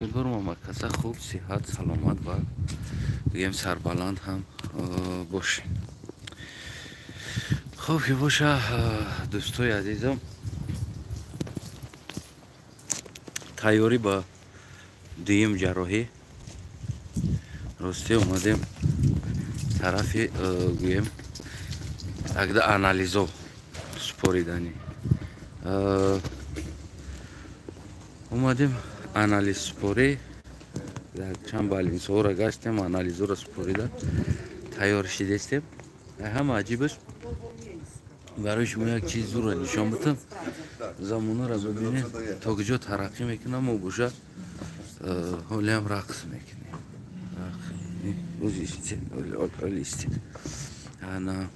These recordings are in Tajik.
Умедворам, ҳамакаса хуб, сиҳат, саломат ва бигем, сарбаланд ҳам бошед. Хуб ки боша, дӯстои азизам, тайёрӣ ба дуюм ҷарроҳӣ. Ростӣ, омадем тарафи, гӯем, агда анализо супориданӣ омадем. Анализ супорӣ, чанд больницаҳоро гаштем, анализоро супорида тайёр шидестем. Ҳама аҷибаш, барои шумо як чиз зура нишон битам. Замонаро бибинед, то куҷо тараққӣ мекунам. Мо боша ҳолиам рақс мекунем. Ана,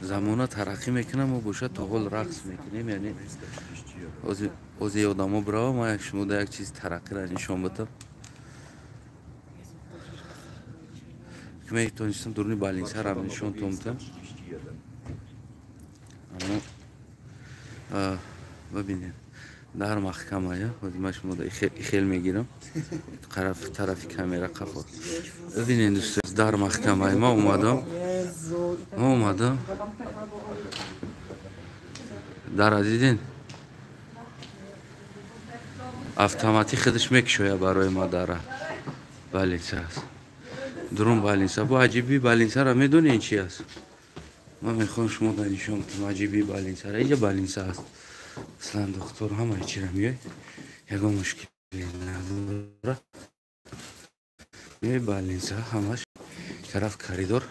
замона тараққӣ мекунам, мо боша то ҳол рақс мекунем. Яъне ози одамо бирава, ман шумо да як чиз тараққиро нишон битам. Метонистам дуруни больницарам нишон томтам, аммо бибинед, дар маҳкамая. Ҳозир ман шумо хел мегирам тарафи камера қафо. Бибинед, дӯст, дар маҳкамая ма омадам, ма омадам. Дара диден, автоматӣ худаш мекушояд барои ма дара. Больница аст, дурун больница. Бо аҷиби больницаро медонед чи аст? Ман мехоҳам шумо да нишон кунам аҷиби больницаро. Инҷа больница аст, аслан доктор ҳамаи чира меояд, ягон мушкиле надорад. Меои больница, ҳамаш тараф коридор,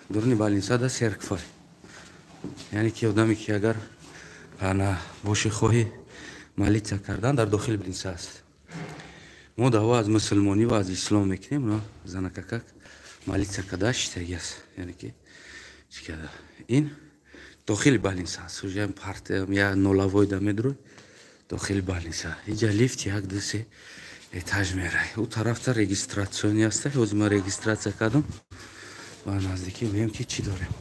дуруни больница да церковь. Яъне ки одаме ки агар ана боши, хоҳӣ молиться кардан, дар дохили больница аст. Мо даъво аз мусулмонӣ ва аз ислом мекунем, но занакакак молиться карда шитаги аст. Яъне ки чӣ карда, ин дохили больница аст. Уже парт я нолавой да медрой дохили больница. Иҷа лифт, як, ду, се этаж мерай. Ӯ тарафта регистрационный аста. Ҳозир ман регистрация кардам ва наздикӣ меем, ки чӣ дорем.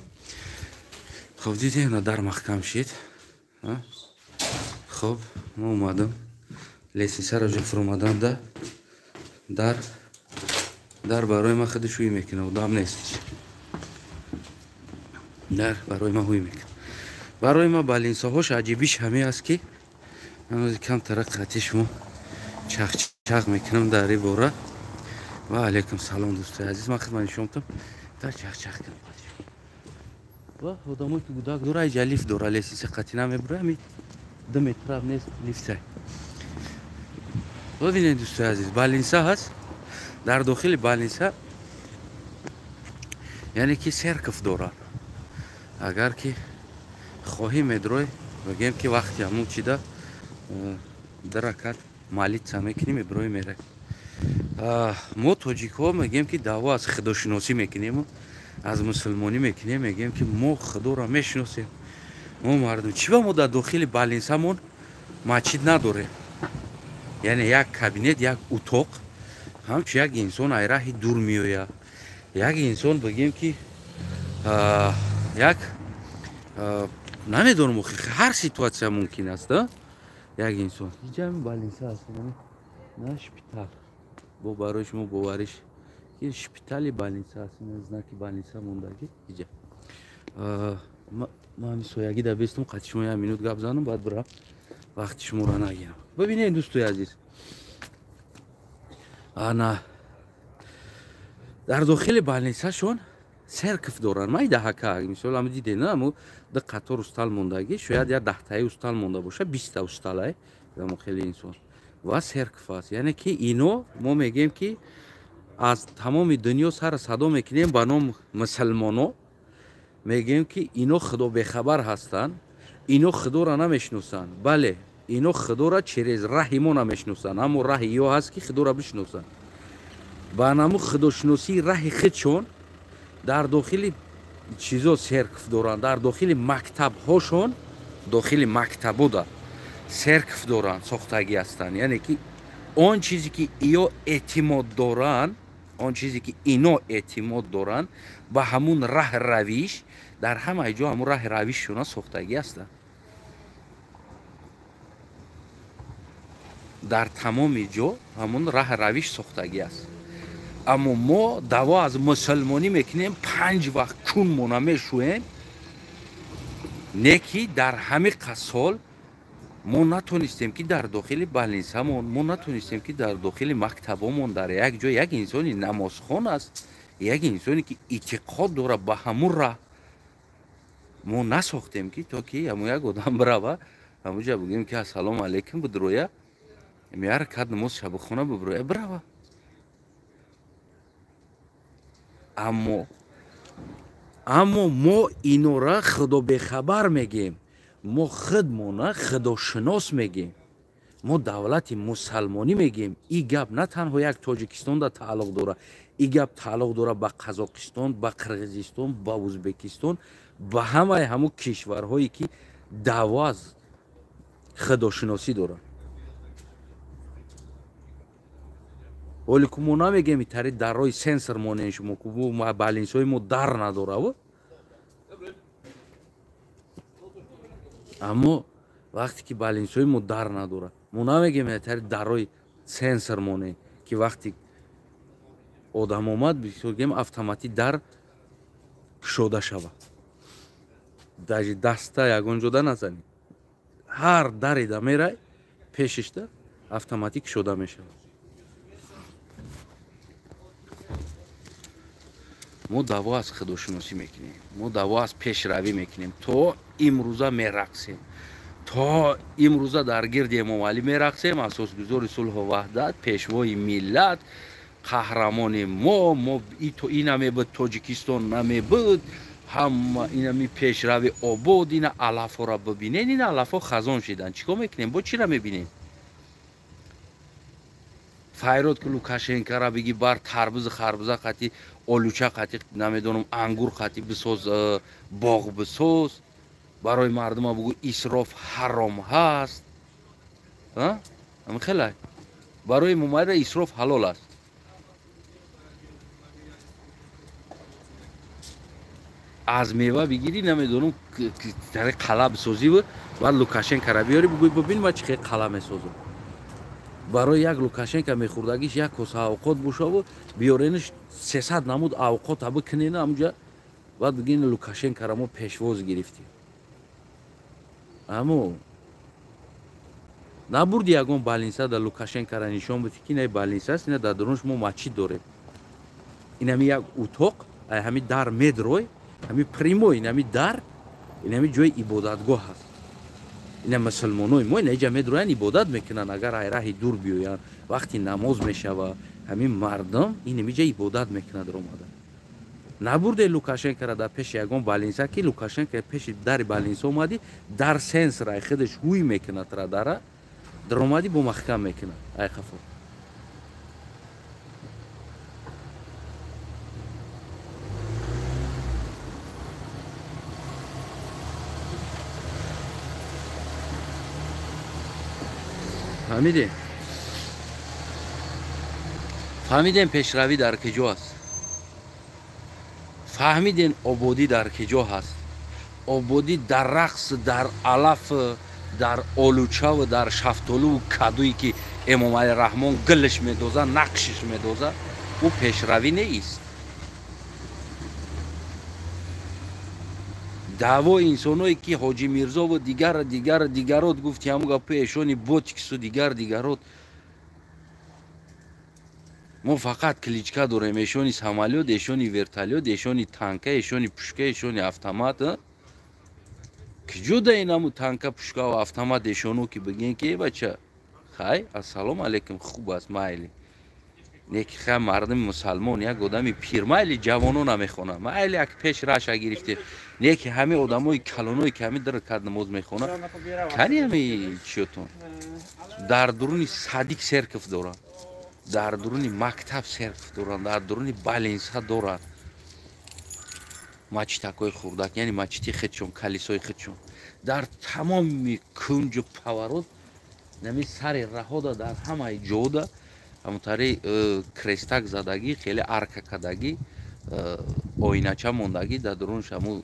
Хоб, дидем, на, дар маҳкам шид. Хоб, мо омадам, лестницаро ҷо фуромадан да дар барои ман худаш ҳуй мекунад, одам нест. Дар барои ман ҳуй мекунад. Барои ман больницаҳош аҷибиш ҳаме аст, ки ҳанӯзи камтара қати шумо чахчах мекунам дар ин бора. Ва алайкум салом, дӯстои азиз. Ман хидмат нишон бутам, дар чахчах кунам. Ва одамое ки гудак дора, иҷа лифт дора, лестница қати намебура, ами 2 метра нест, лифтай. Бибинед, дӯстои азиз, больница ҳаст. Дар дохили больница, яъне ки церковь дорад. Агар ки хоҳӣ, медрой, бигем ки вақти ҳамун чида ду ракат молиться мекунӣ, мебирои, мерай. Мо тоҷикҳо мегӯем, ки даъво аз худошиносӣ мекунему аз мусулмонӣ мекунем. Мегӯем, ки мо худоро мешиносем. Мо мардум чӣ ба мо дар дохили больницамон масҷид надорем? Яъне як кабинет, як утоқ, ҳамчун як инсон ай раҳи дур меояд, як инсон, бигем ки як, намедонам, ҳар ситуация мумкин аст. Як инсон иҷа больница аст, на шпитал. Бо барои шумо бовариш, ки шпитали больница аст, знаки больница мондагӣ. Иҷа ман ҳами соягӣ да бестум, қати шумо як минут гап занам, баъд бирам, вақти шуморо нагирам. Бибинед, дӯстои азиз, ана, дар дохили больницашон церковь доранд. Ман даҳака мисол ами дидем, на, аму ду қатор устал мондагӣ, шояд як даҳтаи устал монда боша, 20-та усталай амо хеле инсон ва церковь аст. Яъне ки ино мо мегӯем, ки аз тамоми дунё сар садо мекунем ба ном мусулмоно, мегӯем, ки ино худо бехабар ҳастанд, ино худоро намешиносанд. Бале, ино худоро через раҳи мо намешиносанд, аммо раҳи ё ҳаст, ки худоро бишиносанд. Ба наму худошиносии раҳи худшон дар дохили чизо церковь доранд, дар дохили мактабҳошон, дохили мактабода церковь доранд, сохтагӣ ҳастанд. Яъне ки он чизе ки иё эътимод доранд, он чизе ки ино эътимод доранд, ба ҳамун раҳ равиш дар ҳамаи ҷо ҳамун раҳи равишшона сохтагӣ ҳастанд. Дар тамоми ҷо ҳамон раҳ равиш сохтагӣ аст. Аммо мо даъво аз мусулмонӣ мекунем, 5 вақт кунмона мешӯем, не ки дар ҳамин сол мо натонистем ки дар дохили балнисамон, мо натонистем ки дар дохили мактабомон дар як ҷо як инсони намозхон аст, як инсоне ки эътиқод дорад ба ҳамун раҳ, мо насохтем ки то ки ҳамун як одам бирава ҳамунҷа бигӯем ки ассалому алайкум бидроя, меяр кад намоз шабхона биброя бирава. Аммо мо инора худо бехабар мегем, мо худмона худошинос мегем, мо давлати мусалмонӣ мегем. Ин гап на танҳо як Тоҷикистонда тааллуқ дорад, ин гап тааллуқ дорад ба Қазоқистон, ба Қирғизистон, ба Ӯзбекистон, ба ҳамаи ҳамун кишварҳое ки даъво аз худошиносӣ доранд. Ҳоле ку мо намегем итари даррои сенсор монем шумо, ку балинсҳои мо дар надорав. Аммо вақте ки балинсҳои мо дар надорад, мо намегем итари даррои сенсор монем ки вақте одам омад бисёргем автоматӣ дар кушода шавад. Даже даста ягон ҷода назанӣ, ҳар даре да мерай пешишда автоматӣ кушода мешавад. Мо даъво аз худошиносӣ мекунем, мо даъво аз пешравӣ мекунем. То имрӯза мерақсем, то имрӯза дар гирди Эмомалӣ мерақсем. Асосгузори сулҳу ваҳдат, пешвои миллат, қаҳрамони мо. Мо ин намебуд, Тоҷикистон намебуд, ҳама инами пешрави обод. Ина алафҳоро бибинен, ина алафҳо хазон шидан. Чӣ кор мекунем? Бо чиро мебинем? Файрод ки Лукашенкара биги бар тарбузи харбуза қати олуча қати намедонам ангур қати бисоз, боғ бисоз, барои мардума бугӯ исроф ҳаром ҳаст. Хелай барои Эмомалиро исроф ҳалол аст. Аз мева бигирӣ намедонам тари қала бисозӣ, баъд Лукашенкара биёрӣ бугӯй бибин ма чӣ хел қала месозам. Барои як Лукашенко мехӯрдагиш як коса авқот бошаву биёрениш 300 намуд авқота бикунена ҳамунҷа, баъд бигӯен Лукашенкара мо пешвоз гирифтем. Аммо набурди ягон балинса да Лукашенкара нишон бидӣ ки ина балинса аст, ина дар дурунаш мо масҷид дорем. Инами як утоқ, ҳами дар медрой, ҳами прямой, инами дар, инами ҷои ибодатгоҳ аст. Ина мусулмонои мо ина иҷа медроянд, ибодат мекунанд. Агар ай раҳи дур биёянд, вақти намоз мешава, ҳамин мардум инамиҷа ибодат мекунад омада. Набурде Лукашенкара дар пеши ягон балинса ки Лукашенко пеши дари балинса омадӣ, дар сенсор ай худаш ҳуй мекунад ра дара, даромадӣ бо маҳкам мекунад ай хафо. Фаҳмидем? Фаҳмидем пешравӣ дар куҷо аст? Фаҳмидем ободӣ дар куҷо ҳаст? Ободӣ дар рақс, дар алаф, дар олучаву дар шафтолуву кадуе ки Эмомалӣ Раҳмон гилш медоза, нақшиш медоза, ӯ пешравӣ нест. Даъвои инсоное ки Ҳоҷи Мирзову дигар дигар дигарот гуфти ҳамун гапи эшони ботиксу дигар дигарот. Мо фақат кличка дорем, эшони самолёт, эшони вертолёт, эшони танка, эшони пушка, эшони автомат. Куҷо да инаму танка, пушкаву автомат эшоно ки бигӯен ки э бача, хай, ассалому алайкум, хуб аст, майли. Не ки хай мардуми мусалмон, як одами пир, майли ҷавоно намехонад, майли як пеш раша гирифте. Не ки ҳамин одамои калоное ки ҳамин дар кад намоз мехонад, кани ҳами чиётон? Дар дуруни садик серков доранд, дар дуруни мактаб серков доранд, дар дуруни балинса доранд. Мачитакҳои хурдак, яъне мачити худшон, калисои худшон. Дар тамоми кунҷу паворот, нами сари раҳода, дар ҳамаи ҷода ҳамонтари крестак задагӣ, хеле арка кардагӣ, оинача мондагӣ, дар дурунаш ҳамун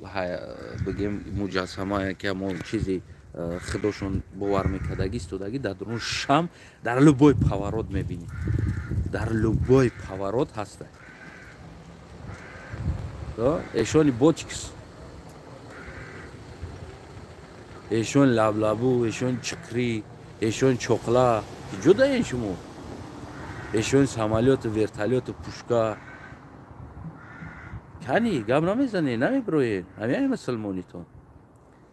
бигем муҷассама яки ҳамон чизи худошон бовар мекардагӣ истодагӣ дар дурун шам дар любой поворот мебинӣ, дар любой поворот ҳаста. Эшони ботикс, эшон лаблабу, эшон чиқрӣ, эшон чоқла, ҷо даен шумо? Эшон самолёту, вертолёту, пушка. Кани гап намезанед, намебироед. Ҳамияи мусулмонитон,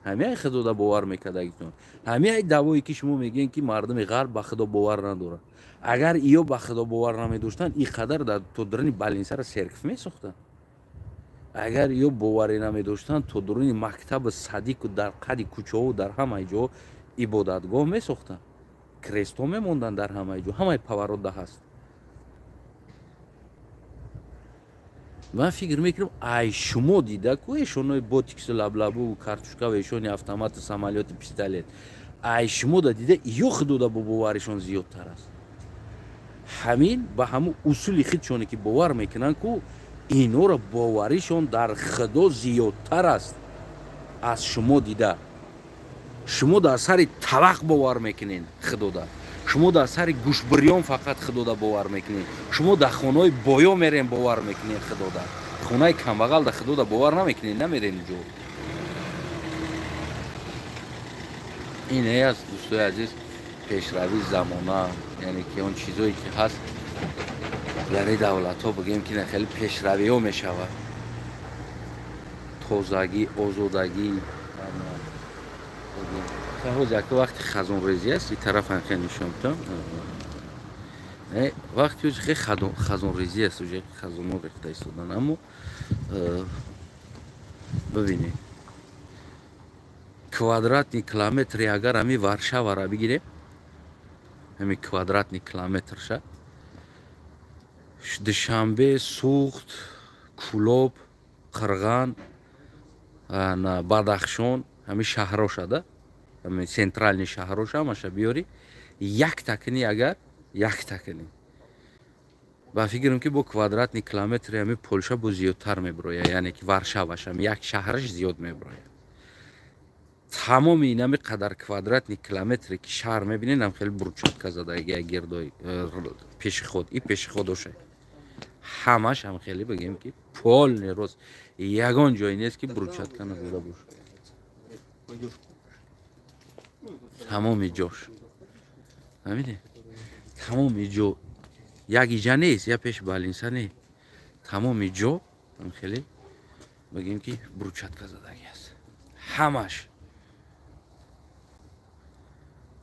ҳамияи худода бовар мекардагитон, ҳамияи давое ки шумо мегӯед, ки мардуми ғарб ба худо бовар надорад. Агар иё ба худо бовар намедоштанд, ин қадар то дуруни балинсара серкф месохтанд. Агар ё боварӣ намедоштанд, то дуруни мактабу садику дар қади кӯчаҳо, дар ҳамаи ҷо ибодатгоҳ месохтанд, крестҳо мемонданд дар ҳамаи ҷо, ҳамаи поворотда ҳаст. Ман фикр мекунам, ай шумо дида ку эшонои ботиксу лаблабу картушка ва эшони автомату самолёту пистолет, ай шумо да дида ё худода бо боваришон зиёдтар аст. Ҳамин ба ҳамун усули худшоне ки бовар мекунанд ку инора боваришон дар худо зиёдтар аст аз шумо дида. Шумо дар сари тавақ бовар мекунед худода, шумо дар сари гӯшбирён фақат худода бовар мекунед, шумо дар хонаҳои боё мерен бовар мекунед худода, хонаи камбағал дар худода бовар намекунед, намерен ҷо. Ин аст, дӯстои азиз, пешравии замона, яъне ки он чизое ки ҳаст дар ин давлатҳо, бигӯем ки хеле пешравиҳо мешавад, тозагӣ, озодагӣ. Ҳоз яке вақти хазонрезӣ аст, ин тараф хеле нишон бидам. Вақти хеле хазонрезӣ аст, уже хазонҳо рехта истодан, аммо бибинед квадратни километри агар ҳами Варшавара бигирем, ҳами квадратни километрша Душанбе, Суғд, Кӯлоб, Қирған, Бадахшон, ҳами шаҳрошада, ҳами центральный шаҳроша ҳамаша биёрӣ, якта кунӣ, агар якта кунӣ, ба фикрам ки бо квадратни километри ҳами Полша бо зиёдтар мебирояд, яъне ки Варшаваш ҳам як шаҳраш зиёд мебирояд. Тамоми инами қадар квадратни километре ки шаҳр мебинед, ҳам хеле брусчатка задаги гирдои пешиход, и пешиходоша ҳамаш ҳам хеле бигем ки полный рост, ягон ҷое нест ки брусчатка назада бошад. Тамоми ҷош фаҳмидед, тамоми ҷо як иҷа нест, я пеш балинса не, тамоми ҷо ҳам хеле бигем ки брусчатка задаги аст ҳамаш.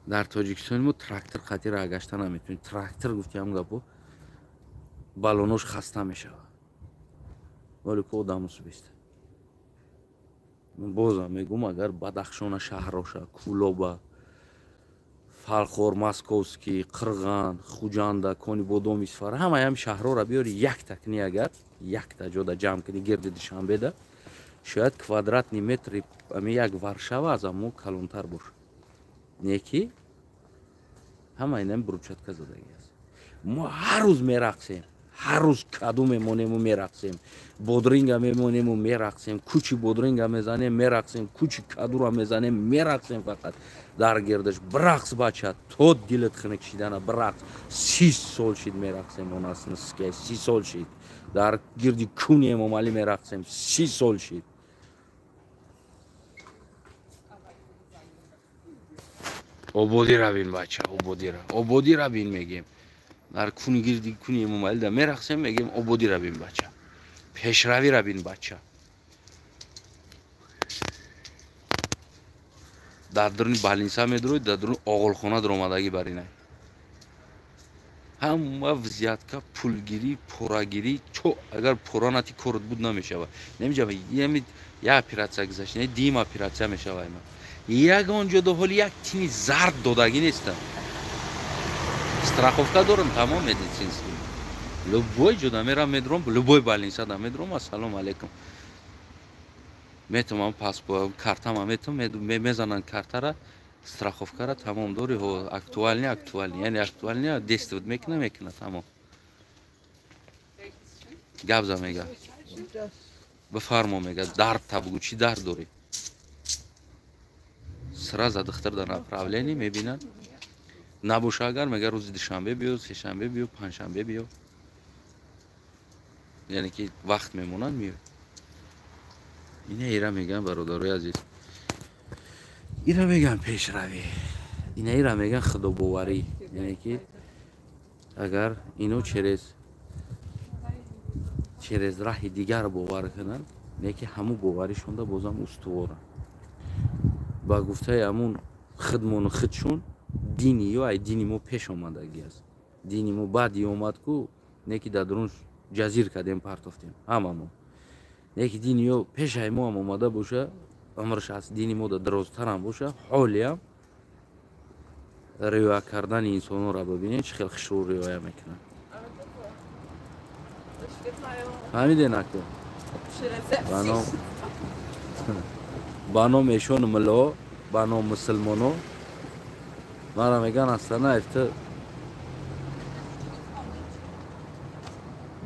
Дар Тоҷикистони мо трактор қатӣ раҳ гашта наметавонӣ. Трактор гуфти ҳам гапо балонош хаста мешавад, вале ку одамус беста. Бозам мегӯм, агар Бадахшона шаҳроша, Кӯлоба, Фалхор, Московский, Қирған, Хуҷанда, Конибодом, Исфара, ҳамаи ҳами шаҳрҳоро биёри якта кунӣ, агар якта ҷода ҷамъ кунӣ гирди Душанбеда, шояд квадратни метри ами як Варшава аз амо калонтар бошад. Не ки ҳама инам брусчатка задагӣ аст. Мо ҳар рӯз мерақсем, ҳар рӯз каду мемонему мерақсем, бодринга мемонему мерақсем, кӯчи бодринга мезанем мерақсем, кӯчи кадура мезанем мерақсем, фақат дар гирдаш бирақс бача, то дилат хунук шидана бирақс. 30 сол шид мерақсем, он аст ниске 30 сол шид дар гирди куни Эмомалӣ мерақсем, 30 сол шид. Ободӣ равин бача, ободӣ ра, ободӣ равин мегем. Дар куни гирди куни Эмомалӣ да мерақсем, мегем ободӣ равин бача, пешравӣ равин бача. Дар дуруни балинса медуроид, дар дуруни оғолхона дуромадагӣ бар инай. Ҳама взятка, пулгирӣ, порагирӣ, чо агар пора нати корот буд намешавад. Намеҷава, як оператсия гузашт, не дим оператсия мешава има. Ягон ҷо ҳоли як тини зард додагӣ нестам. Страховка дорам, тамом медицинский. Любой ҷо да мерам медром, любой больница да медром, ассалому алайкум. Метавонам паспорт, картама метавонам, мезананд картара, страховкара тамом дори, ҳо актуальный, актуальный, яъне актуальный действовать мекуна, мекуна тамом. Гап за мега. Бифармо мега, дард та бугу, чӣ дард дорӣ? Сразу духтар дар направление мебинад. Набоша агар мега рӯзи душанбе биё, сешанбе биё, панҷшанбе биё. Яъне ки вақт мемонад меояд. Ина ира меган бародарои азиз. Ира меган пешравӣ. Ина ира меган худобоварӣ. Яъне ки агар ино через раҳи дигар бовар кунанд, не ки ҳамун боваришонда бозам устуворанд. Ба гуфтаи ҳамун худмону худшон дини ё ай дини мо пеш омадагӣ аст. Дини мо баъди омад ку, не ки дар дурун ҷазир кардем, партофтем ҳамамо. Не ки дини ё пешаи мо ҳам омада боша, умрш аз дини мо да дарозтарам боша, ҳолиам риоя кардани инсонҳоро бибинед, чӣ хел хушрӯ риоя мекунанд. Фаҳмидед аку? Ба ном эшону мулло, ба ном мусулмоно мара меган Астанаев ту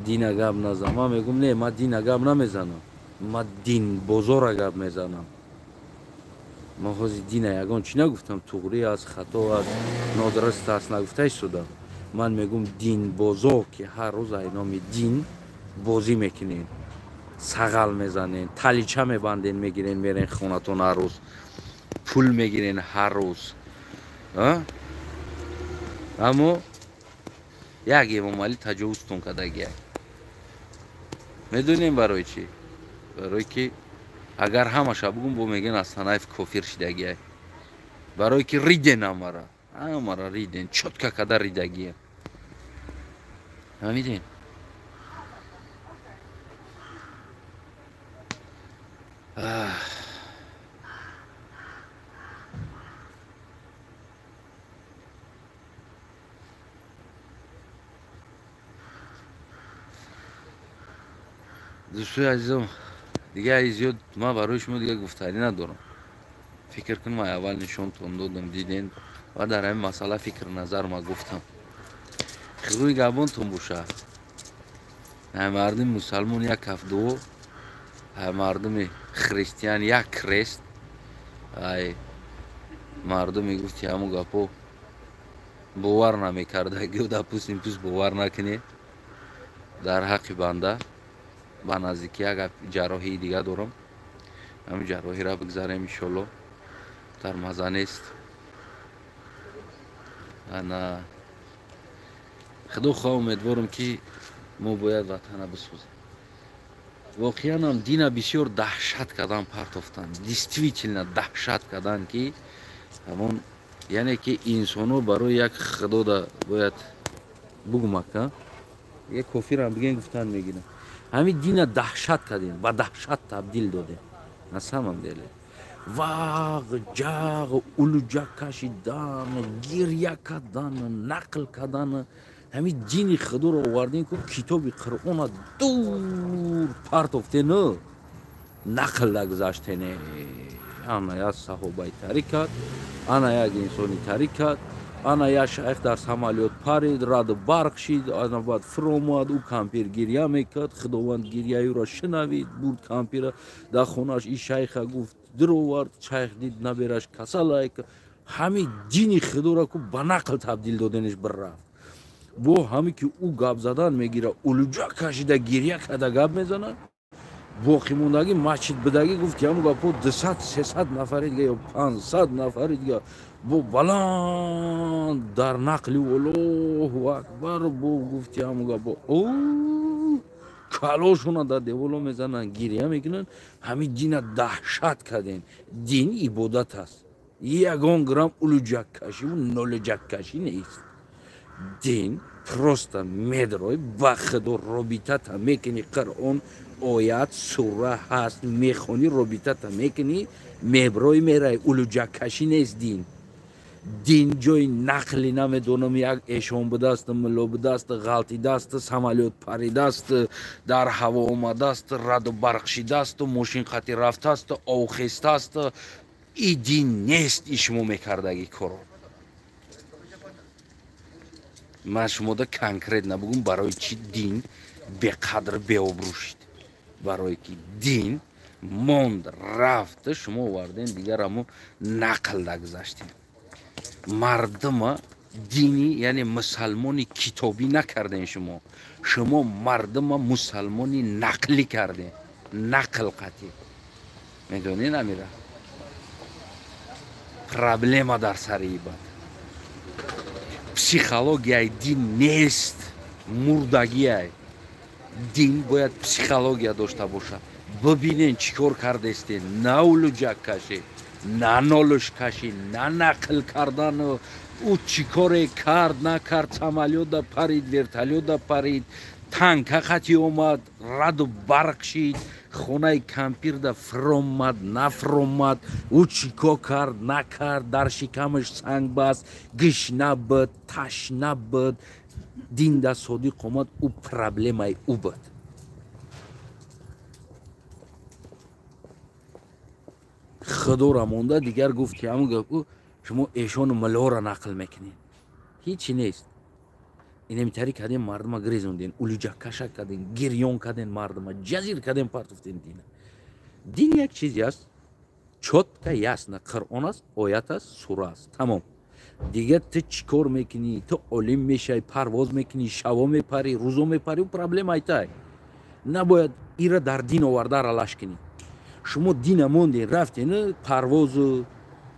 дина гап назан. Ман мегум не, ман дина гап намезанам, ман дин бозора гап мезанам. Ман ҳозир дина ягон чӣ нагуфтам, туғрӣ аст, хато аст, нодуруст аст нагуфта истодам. Ман мегум дин бозо ки ҳар рӯз ай номи дин бозӣ мекунед, сағал мезанед, талича мебанден, мегирен, мерен хонатон ҳар рӯз, пул мегирен ҳар рӯз. Аммо як Эмомалӣ таҷовузтон кардагия. Медонем барои чӣ? Барое ки агар ҳамаша бугум, бо мегӯян Астанаев кофир шидагия. Барое ки риден ҳамара, ҳамара риден, чётко када ридагия. Фаҳмидем? Дӯстои азизом, дигар зиёд ман барои шумо дигар гуфтанӣ надорам. Фикр кунам аввал нишонтон додам, диден ва дар ҳамин масъала фикр назар ма гуфтам. Хирӯи габонтон боша. Мардуми мусалмон як ҳафт дуо, мардуми христиан як крест, ай мардуми гуфти ҳамун гапо бовар намекарда, допустим пус бовар накунед дар ҳаққи банда. Ба наздикӣ як ҷарроҳии дига дорам, ҳамин ҷарроҳиро бигзарем иншолло, дар маза нест. Ана худо хоҳ, умедворам ки мо бояд ватана бисозем. Воқеан ҳам дина бисёр даҳшат кардан партофтан, действительно даҳшат кардан, ки ҳамон яъне ки инсонҳо барои як худода бояд бугумака, як кофирам бигӯен гуфтан мегирам. Ҳамин дина даҳшат кардем, ба даҳшат табдил додем. На самом деле вағ, ҷағ, улуҷа кашидан, гиря кардан, нақл кардан, ҳамин дини худоро овардем ку китоби Қуръона дур партофтену нақл нагузаштене. Ана як саҳобаи тарик кард, ана як инсони тарик кард, ана як шайх дар самолёт парид, раду барқ шид, ана баъд фуромад, ӯ кампир гиря мекард, худованд гиряи ӯро шунавид, бурд кампира дар хонааш, и шайха гуфт дуровард, шайх дид набераш касалай. Ҳамин дини худоро ку ба нақл табдил доденеш бирафт. Бо ҳамин ки ӯ гап задан мегира, улуҷа кашида гиря карда гап мезанад, боқимондагӣ масҷид бидагӣ гуфт ки ҳамун гапҳо 200-300 нафари дига ё 500 нафари дига бо баланд дар нақли Аллоҳу акбар бо гуфти ҳамун гапҳо калошона дар деволо мезананд, гиря мекунанд. Ҳамин дина даҳшат кардем. Дин ибодат аст, ягон грамм улуҷаккашиву нолуҷаккашӣ нест. Дин просто медрой ба худо робитата мекунӣ, Қуръон оят сура ҳаст, мехонӣ, робитата мекунӣ, меброй мерай. Улуҷаккашӣ нест дин. Дин ҷои нақли намедонам як эшон будааст, мулло будааст, ғалтидааст, самолёт паридааст, дар ҳаво омадааст, раду барқ шидааст, мошин қати рафтааст, овхестааст. И дин нест и шумо мекардагӣ коро. Ман шумода конкретно бугум барои чӣ дин беқадр беобрӯ шид. Барое ки дин Монд, рафт, шумо оварден дигар ҳамо нақл дагузаштем. Мардума дини, яъне мусалмони китобӣ накарден шумо. Шумо мардума мусалмони нақлӣ карден. Нақл қатӣ. Медонед амира? Проблема дар сари ибад. Психологияи дин нест, мурдагиай. Дин бояд психология дошта бошад. Бибинен чӣ кор кардестен, на улуҷак кашӣ, на нолуш кашӣ, на нақл кардану ӯ чӣ коре кард, накард, самолётда парид, вертолётда парид, танка қати омад, раду барқ шид, хонаи кампирда фиромад, нафиромад, ӯ чӣ кор кард, накард, дар шикамаш санг баст, гишна буд, ташна буд, динда содиқ омад, ӯ проблемаи ӯ буд. Худоро монда дигар гуфт ки ҳамун гап шумо эшону милоро нақл мекунед. Ҳичи нест. Инамитари кардем мардума гирезонден, улуҷаккаша кардем, гирён кардем мардума, ҷазир кардем, партофтем дина. Дин як чизе аст, чётко ясно, Қуръон аст, оят аст, сура аст. Тамом. Дигар ту чӣ кор мекунӣ? Ту олим мешавӣ, парвоз мекунӣ, шаво мепарӣ, рӯзо мепарӣ, ӯ проблема айтай. Набояд ира дар дин оварда аралаш кунӣ. Шумо дина монден, рафтен, парвозу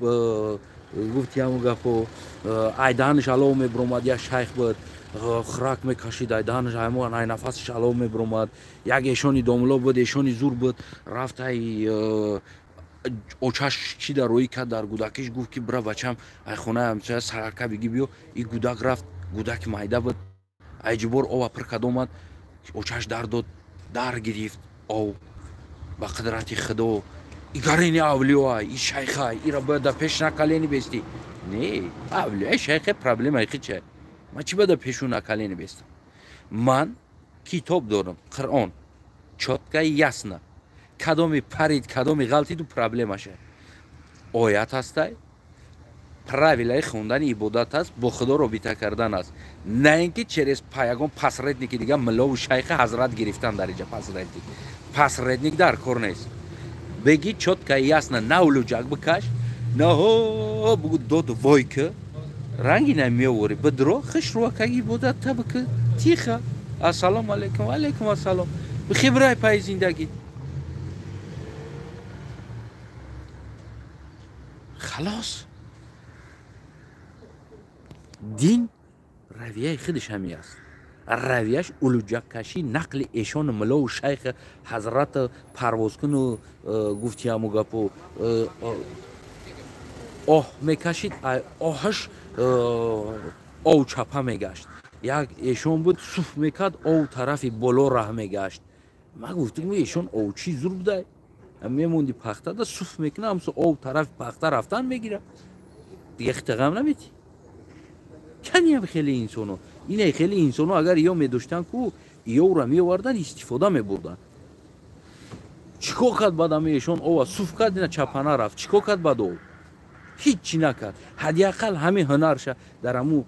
гуфти ҳамун гапо, айдаҳанаш алов мебиромад, як шайх буд, хӯрак мекашид, айдаҳанаш ай нафасаш алов мебиромад, як эшони домло буд, эшони зур буд, рафт ай очаш чӣ дар рӯӣ кард дар гудакиш, гуфт ки бира бачам ай хонаи ҳамсоя сарака бигӣ биё. И гудак рафт, гудаки майда буд, ай ҷибор ова пир кард омад, очаш дар дод, дар гирифт ов ба қудрати Худо. Игарини авлиёай, и шайхай, ира бояд дар пеш накалени бести. Не, авлиёй шайхе проблемаи хичай. Ман чӣ бояд дар пешу накалени бестам? Ман китоб дорам, Қуръон. Чётко ясно. Кадоми парид, кадоми ғалтиду проблемаша. Оят ҳастай, правилаи хондани ибодат аст, бо Худо робита кардан аст. На ин ки через ягон посредники дига миллову шайха ҳазрат гирифтан дар инҷа посредник. Посредник дар кор нест. Беги чётко ясно, на улуҷак бикаш, на ҳо бугу дод вой ки ранги намеоварӣ, бидро хушрӯакак ибодат та бики, тихо. Ассалому алайкум, алайкум ассалом. Бихибрай пай зиндагӣ. Халос. Дин равияи худаш ҳамин аст. Равияш улуҷаккашӣ, нақли эшону миллову шайх ҳазрат парвозкуну гуфти ҳаму гапу оҳ мекашид, оҳаш ов чапа мегашт. Як эшон буд, суф мекард, ов тарафи боло раҳ мегашт. Ман гуфтам эшон овчи зур будай. Мемонди пахтада суф мекуна, ҳамсо ов тарафи пахта рафтан мегира. Дига хитағам наметӣ. Каниам хеле инсоно. Ине хеле инсоно агар ё медоштан ку, ёра меовардан, истифода мебурдан. Чӣ кор кард баъд ами эшон ова суф кард, ина чапана рафт. Чӣ кор кард баъд ов? Ҳеҷ чӣ накард. Ҳадди ақал ҳамин ҳунарша дар ҳамун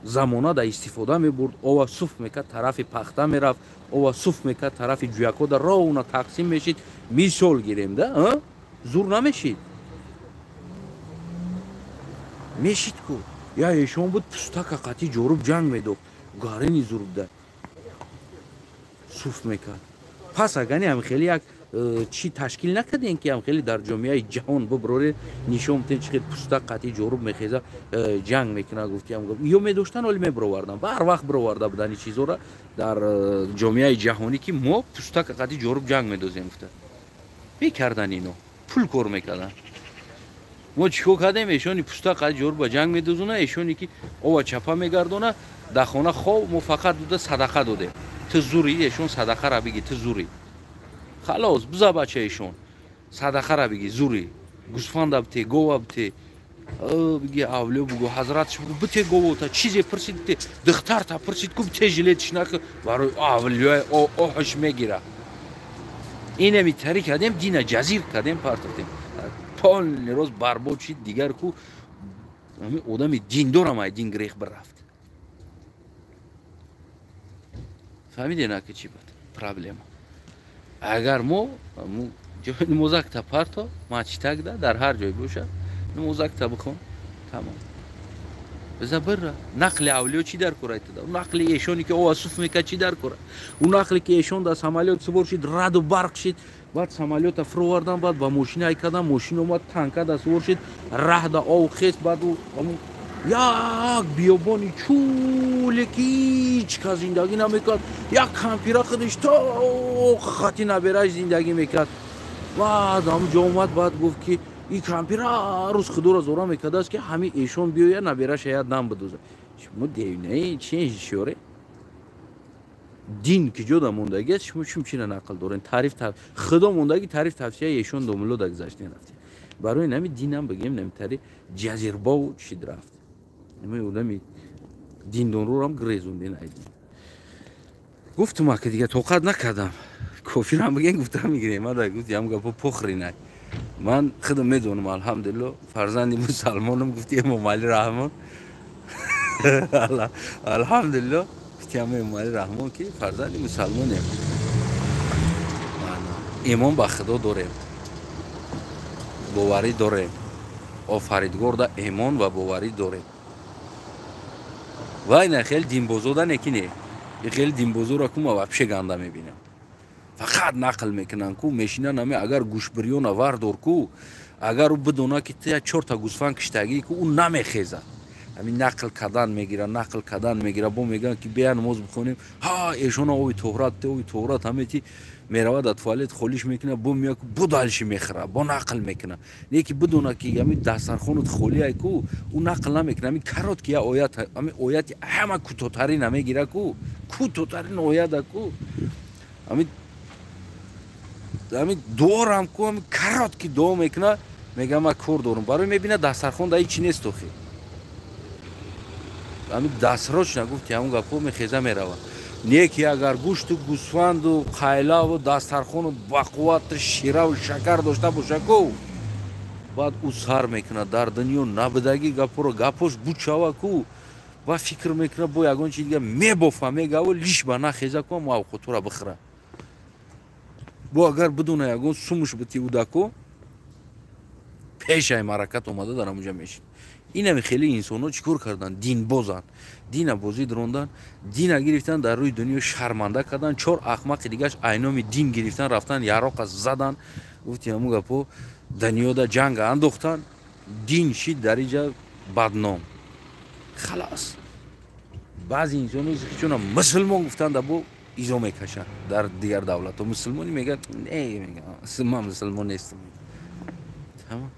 замона да истифода мебурд. Ова суф мекард, тарафи пахта мерафт, ова суф мекард, тарафи ҷӯякҳо да ровна тақсим мешид. Мисол гирем да, зур намешид. Мешид ку. Я эшон буд, пустака қатӣ ҷоруб ҷанг медод. Гарини зур буда. Суф мекард. Пас агани ҳам хеле як чӣ ташкил накардем ки ҳам хеле дар ҷомеаи ҷаҳон биброре нишон бидем чӣ хел пустак қатӣ ҷоруб мехеза ҷанг мекунад. Гуфтиам ё медоштан, оли мебировардан. Ба ҳар вақт бироварда будани чизора дар ҷомеаи ҷаҳонӣ ки мо пустак қатӣ ҷоруб ҷанг медозем гуфта. Мекардан ино. Пул кор мекардан. Мо чӣ кор кардем? Эшони пустак қатӣ ҷоруб ба ҷанг медозона, эшоне ки ова чапа мегардона, дар хона хов мо фақат дуда садақа додем. Ту зурӣ, эшон садақара биги, ту зурӣ. Халос, биза бача эшон. Садақара биги, зурӣ. Гӯсфанда бите, гова бите. Биги авлиё бугу, ҳазратш бугу, бите говота, чизе пурсид бите, духтарта пурсид ку бите жилетиш наку, барои авлиёи оҳаш мегира. Инами тари кардем, дина ҷазир кардем, партофтем. Полный роз барбод шид, дигар ку одами диндорам ай дин грех бирафт. Фаҳмидед ки чӣ буд проблема? Агар мо ҷои намозакта парто, мачитакда, дар ҳар ҷой боша, намозакта бихон, тамом. Биза бира. Нақли авлиё чӣ дар кора айтада? Нақли эшоне ки ова суф мекард, чӣ дар кора? Ӯ нақле ки эшон дар самолёт сувор шид, раду барқ шид, баъд самолёта фуровардан, баъд ба мошина ай кардан, мошин омад, танка да сувор шид, раҳ да ов хест, баъд ӯ як биёбони чӯле ки ҳеҷ кас зиндагӣ намекард, як кампира худаш то хати набераш зиндагӣ мекард. Баъд ҳамун ҷо омад, баъд гуфт, ки ин кампира ҳар рӯз худоро зора мекардааст, ки ҳамин эшон биёяд, набераша як дам бидозад. Шумо девинаи чи шиёре? Дин ки ҷода мондагӣ аст, шумо чум чира нақл дорен? Таъриф худо мондагӣ, таъриф тавсияи эшон домулло гузаштен, рафтем. Барои нами динам бигем, намитари ҷазирбову чид рафт. Одами диндонрорам грезонден айдин. Гуфтум, ака, дига тоқат накардам. Кофирам бигем, гуфтам мегирем. Мада гуфт, ям гапо похринай. Ман худам медонам, алҳамдулилло, фарзанди мусалмонам, гуфти Эмомалӣ Раҳмон. Алҳамдулилло, гуфтиам Эмомалӣ Раҳмон, ки фарзанди мусалмонем. Имон ба худо дорем, боварӣ дорем, офаридгорда эмон ва боварӣ дорем. Вай на хеле динбозода не, ки не, хеле динбозоро ку ма вообще ганда мебинам. Фақат нақл мекунанд ку, мешинанд ами. Агар гӯшбирёна вардор ку, агар ӯ бидона, ки ту чорта гӯсфанд киштагӣ ку, ӯ намехезад. Ҳамин нақл кардан мегира, нақл кардан мегира. Бо мегӯянд, ки бея намоз бихонем. Ҳа, эшона оби тоҳрат, оби тоҳрат ҳамети. Меравад, дар туалет холиш мекунад, бо меяд, бо дальше мехӯра, бо нақл мекунад. Не ки бидона, ки ҳамин дастархонат холиай ку, ӯ нақл намекунад. Ҳамин короткий я оят, ҳамин ояти ҳама кӯтоҳтарина мегира ку, кӯтоҳтарин ояда ку, ҳамин дуорам ку, ҳамин короткий дуо мекунад. Мегӯям, ман кор дорам. Барои мебинад, дастархон да ҳичи нест охи. Ҳамин дастрочна, гуфти, ҳамун гапҳо мехеза, меравад. Не ки агар гӯшту гӯсфанду қайлаву дастархону бақуввату шираву шакар дошта боша ку, баъд ӯ сар мекунад дар дунё набудагӣ гапҳоро, гапҳош бучава ку, ва фикр мекунад, бо ягон чи дига мебофа, мегаву лиш ба нахеза ку, ҳаму авқотҳоро бихӯра. Бо агар бидона, ягон сумуш бити удаку, пешай маракат омада дар ҳамуҷа мешин. Инами хеле инсонҳо чӣ кор карданд? Динбозанд, дина бозӣ дрондан, дина гирифтан, дар рӯи дунё шарманда кардан. Чор ахмақи дигаш айноми дин гирифтан, рафтан, яроқа задан, гуфти, ҳамун гапҳо дунёда ҷанга андохтан. Дин шид дар иҷа бадном. Халас, баъзе инсонҳо чуна мусулмон гуфтанда бо изо мекашанд. Дар дигар давлатҳо мусулмонӣ мегӯяд, не, мега, ман мусулмон нестам. Тамом,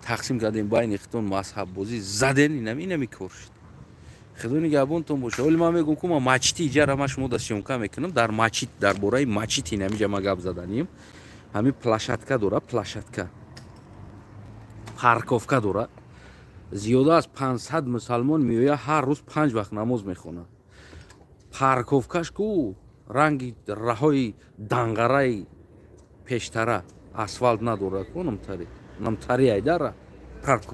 тақсим кардем байни хитон, мазҳаббозӣ заден. Инами кор шуд. Худо нигаҳбонтон боша. Оли ман мегӯм ку, ма мачити иҷара ма шумо да съёмка мекунам дар мачит. Дар бораи мачит инамиҷа ма гап заданим. Ҳамин площадка дора, площадка, парковка дора. Зиёда аз 500 мусалмон меояд, ҳар рӯз панҷ вақт намоз мехонад. Парковкаш ку ранги раҳои данғараи пештара, асфалт надорад ку, намтари намтари айдара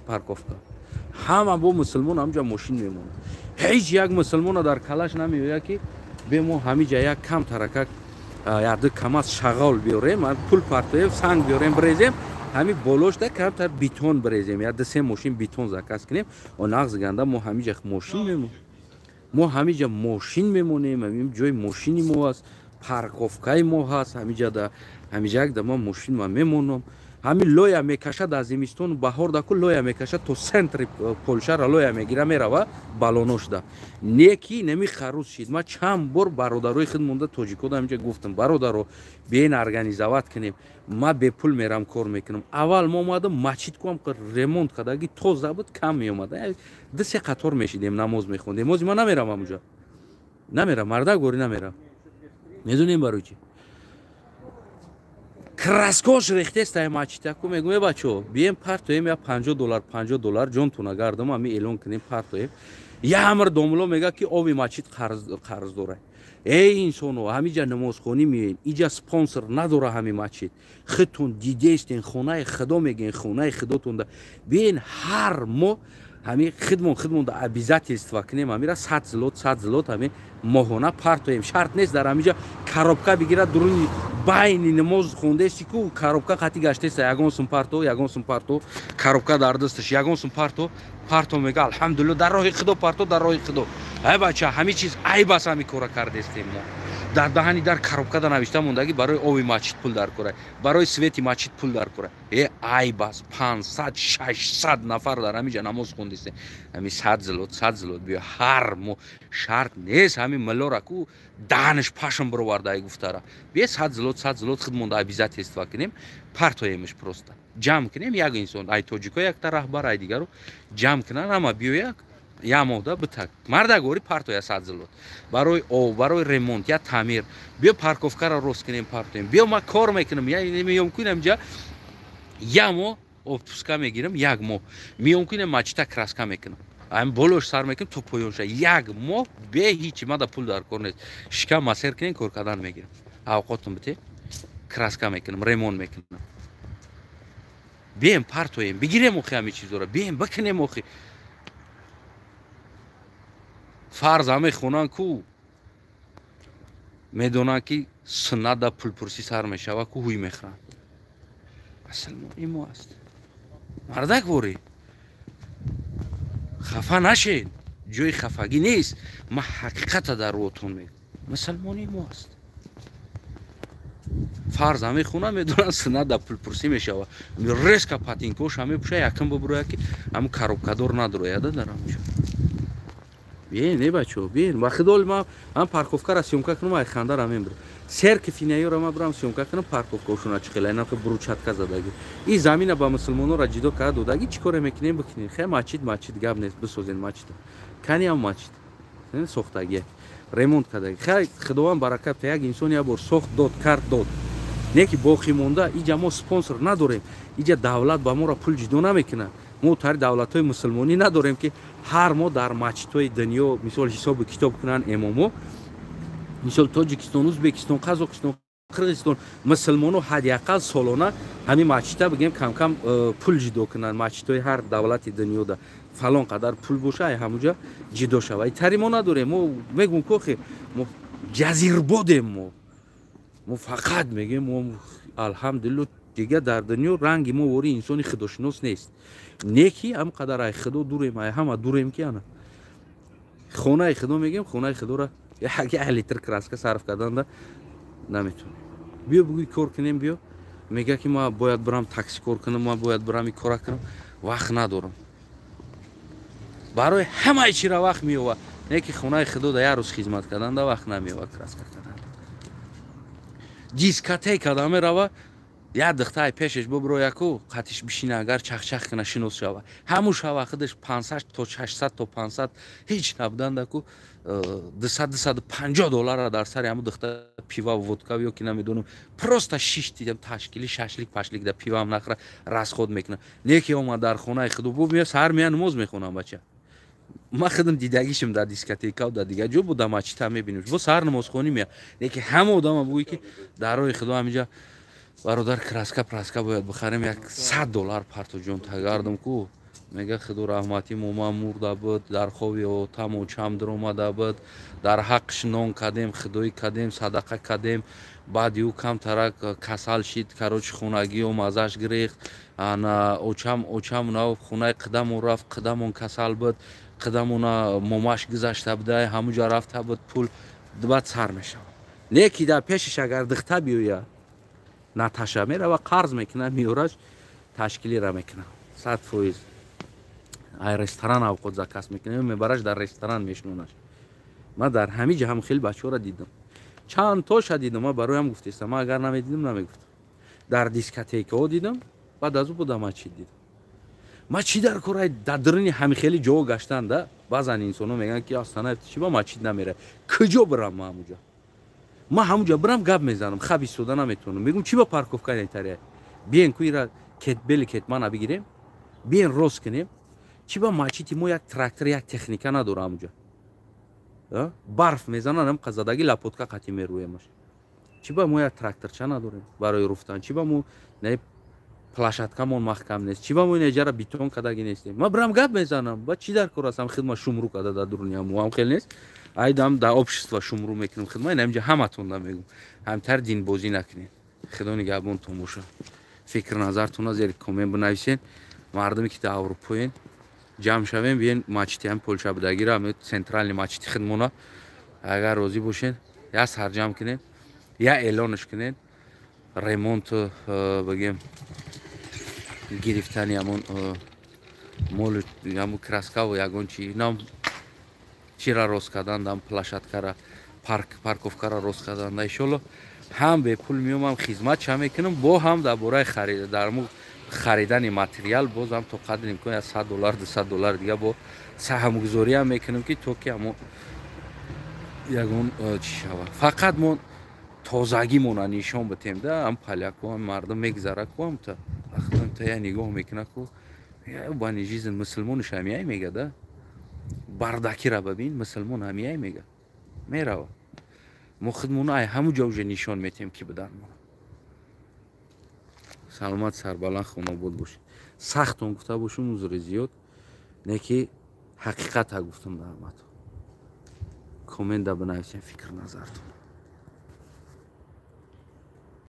парковка. Ҳама бо мусулмон ҳамҷа мошин мемонад. Ҳеҷ як мусулмона дар калаш намеояд, ки бе мо ҳамиҷа як кам таракак, яду камаз шағол биёрем, пул партоем, санг биёрем, бирезем, ҳами болошда камтар бетон бирезем, я ду-се мошин бетон заказ кунем. Нағз ганда, мо ҳамиҷа мошин мемонем, мо ҳамиҷа мошин мемонем, ҳамин ҷои мошини мо аст, парковкаи мо ҳаст ҳамиҷа. Да ҳамиҷа як да ман мошин ма мемонам. Ҳамин лоя мекашад аз зимистону баҳор даку, лоя мекашад, то центри Полшара лоя мегира, мерава балоношда. Не ки неми харус шид. Ман чанд бор бародарои худ монда, тоҷикода, ҳамиҷа гуфтам: «Бародаро, биен, организовать кунем, ман бепул мерам, кор мекунам». Аввал мо омадам, мачид куам ремонт кардаги, тоза буд, кам меомад, ду-се қатор мешидем, намоз мехондем. Ҳозир ман намерам ҳамуҷа, намерам, мардак борӣ намерам. Медонем барои чӣ? Краскош рехтестай мачитаку. Мегӯм: «Е бачо, бием, партоем я $50, $50, ҷонтуна гардам, ами эълон кунем, партоем». Ямр домуло мега, ки оби мачит қарз дора. Эй инсоно, ҳамиҷа намозхонӣ меоен, иҷа спонсор надора ҳами мачит. Худтон дидестен, хонаи худо мегӯен, хонаи худотонда биен, ҳар моҳ Ҳами хидмон да обязательство кунем, ҳамира 100 злот, 100 злот ҳами моҳона партоем. Шарт нест дар ҳамиҷа коробка бигирад, дуруни байни намоз хондеси ку коробка қати гаштеса, ягон сум парто, ягон сум парто, коробка дар дасташ, ягон сум парто, парто мега, алҳамдулилла, дар роҳи худо парто, дар роҳи худо. Ай бача, ҳами чиз айб аст, ҳами кора кардестем мо. Дар даҳани дар коробкада навишта мондагӣ, барои оби масҷид пул дар кора, барои свети масҷид пул дар кора. Э, айб аст, 500, 600 нафар дар ҳамиҷа намоз хондистем. Ҳами 100 злот, 100 злот биё ҳар моҳ, шарт нест ҳами миллора ку даҳанаш пашм бироварда гуфтара. Бия 100 злот, 100 злот худ монда обязательство кунем, партоемш, просто ҷамъ кунем, як инсон, ай тоҷико якта раҳбар, ай дигару ҷамъ кунан, ҳама биёяк, як моҳда битак мардагори партоя 100 злот барои об, барои ремонт, я таъмир. Биё парковкаро рост кунем, партоем. Биё, ман кор мекунам, меём кунам ҷа, як моҳ отпуска мегирам, як моҳ меём кунем, мачита краска мекунам, ам болош сар мекунам то поёнша, як моҳ бе ҳичи, мада пул дар кор нест, шикам масер кунем, кор кардан мегирам, авқотум бите, краска мекунам, ремонт мекунам. Бием партоем, бигирем охи ҳами чизоро, бием бикунем охи. Фарз ҳаме хонан ку медонанд, ки суннат да пулпурсӣ сар мешава ку, ҳуй мехӯранд. Мусалмони мо аст, мардак ворӣ, хафа нашед, ҷои хафагӣ нест, ман ҳақиқата дар рӯотон мегӯям. Мусалмони мо аст, фарз ҳаме хона медонанд, суннат да пулпурсӣ мешава, резко ботинкоша мепӯша, якм бибурояд, ки ҳамун коробкадор надрояда дар ҳамҷо. Биен, не бачаҳо, биен, ба худо, ман ҳам парковкара съёмка кунам, ай хандара мебурам. Серки финаёра ман бурам съёмка кунам, парковкаошона чӣ хела инам брусчатка задаги. И замина ба мусулмонора ҷидо карда додаги, чӣ коре мекунем, бикунем. Хе, мачид, мачид гап нест, бисозен мачида. Кани ҳам мачид сохтагия, ремонт кардаги. Хай, худованд баракат, як инсон як бор сохт, дод, кард, дод. Не ки боқӣ монда, иҷа мо спонсор надорем, иҷа давлат ба моро пул ҷидо намекунад. Мо тари давлатҳои мусулмонӣ надорем, ки ҳар моҳ дар масҷидҳои дунё мисол ҳисобу китоб кунанд эмомо. Мисол Тоҷикистон, Узбекистон, Қазоқистон, Қирғизистон мусулмоно ҳадди ақал солона ҳамин масҷида бигем камкам пул ҷидо кунанд. Масҷидҳои ҳар давлати дунёда фалон қадар пул боша, ай ҳамуҷа ҷидо шава. Тари мо надорем. Мо мегӯм кохи мо ҷазирбодем, мо фақат мегӯем мо алҳамдулилло, дига дар дунё ранги мо вори инсони худошинос нест. Не ки ҳам қадар ай худо дурем, ай ҳама дурем, ки ана хонаи худо мегӯем, хонаи худоро як литр краска сарф карданда наметонем. Биё бугӯй кор кунем, биё, мега ки ман бояд бирам такси кор кунам, ман бояд бирам и кора кунам, вақт надорам. Барои ҳамаи чира вақт меёва, не ки хонаи худо да як рӯз хизмат карданда вақт намеёва, краска кардан. Дискотека мерава, як духтаи пешеш бубро, яку қатиш бишина, агар чахчах кина, шинос шава, ҳамун шава худаш 500 то 600 то 500 ҳеҷ набудандаку 200, 250 доллара дар сари ҳамун духта пива, водка ё ки намедонам, просто шишти ташкили шашлик пашлик да пивам нахра расход мекунад. Не ки омад дар хонаи худу бу мея, саҳар мея, намоз мехонам. Бача, ман худам дидагишим дар дискотека, дар дигар ҷо буда, мачита мебинем, бо саҳар намозхонӣ мея. Не ки ҳама одама бугӯй ки дар роҳи худо ҳаминҷа, бародар, краска праска бояд бихарем, як 100 доллар партоҷон тагардам ку, мега худо раҳматӣ, мома мурда буд, дар хоби отам очам даромада буд, дар ҳаққш нон кардем, худоӣ кардем, садақа кардем, баъди ӯ камтарак касал шид, короче, хунагиё мазаш гирехт, ана очам на хонаи қидамон рафт, қидамон касал буд, қидамона момаш гузашта буда, ҳамуҷа рафта буд пул, баъд сар мешавад. Не ки дар пешиш агар духта биёя, Наташа мерава, қарз мекунад, меораш, ташкилира мекунад, 100%. Ай ресторан авқот заказ мекунад, мебараш, дар ресторан мешинонаш. Ман дар ҳамин ҷа ҳам хеле бачаҳоро дидам, чанд тоша дидам. Ман бароям гуфтестам, ман агар намедидам, намегуфтам. Дар дискотекаҳо дидам, баъд аз ӯ буда мачид дидам. Ма чӣ дар кора дар даруни ҳами хеле ҷо гаштан да? Баъзан инсонҳо мегӯянд, ки Астана чӣ ба мачид намера? Куҷо бирам ман ҳамуҷа? Ман ҳамуҷа бирам, гап мезанам, хаб истода наметавонам. Мегӯм, чӣ ба парковка нетария? Биен ку ира кетбели кетмана бигирем, биен рост кунем. Чӣ ба мачити мо як трактор, як техника надора? Ҳамуҷа барф мезананд, ам қазадаги лопатка қатӣ мерӯемаш. Чӣ ба мо як тракторча надорем барои руфтан? Чӣ ба мо не Площадкамон маҳкам нест. Чӣ ба мо инҷара бетон кадаги нестем? Ма бирам, гап мезанам. Ба чӣ дар кор астам? Хидма шумру када дар дуруни ҳаму хел нест. Айдам дар общество шумру мекунем хидма. Ина инҷа ҳаматон мегум, ҳамтар динбозӣ накунед. Худо нигаҳбонтон боша. Фикр назартона зери коммент бинависен. Мардуме, ки дар Аврупоен, ҷамъ шавем, биен мачити ҳам Полша будагира, центральный мачити хидмона. Агар розӣ бошен, я сарҷамъ кунем, я эълонш кунем, ремонт бигем, гирифтани ҳамон молу, ҳамун краскаву ягон чи нам чира рост кардан, дам площадкара, парк, парковкара рост кардан. Иншолло, ҳам бепул меомам, хизмат ча мекунам, бо ҳам дар бораи дар харидани материал бозам то қадри имкон я 100 доллар, 200 доллар дига бо саҳмгузориам мекунам, ки то ки ҳамон ягон чӣ шавад. Фақат мо тозагимона нишон битем да. Ам поляко, ам мардум мегзара ку, амта та я нигоҳ мекуна ку, бани жизнь мусулмонш ҳамияй мега да, бардакира бабин, мусулмон ҳамияй мега, мерава. Мо худмона ай ҳаму ҷо уже нишон метем, ки будан мо. Саломат, сарбаланд, хонобод бошед. Сахтон гуфта бошум, узри зиёд, не ки ҳақиқата гуфтам. Дар ҳамато коммента бинависем фикр назартон.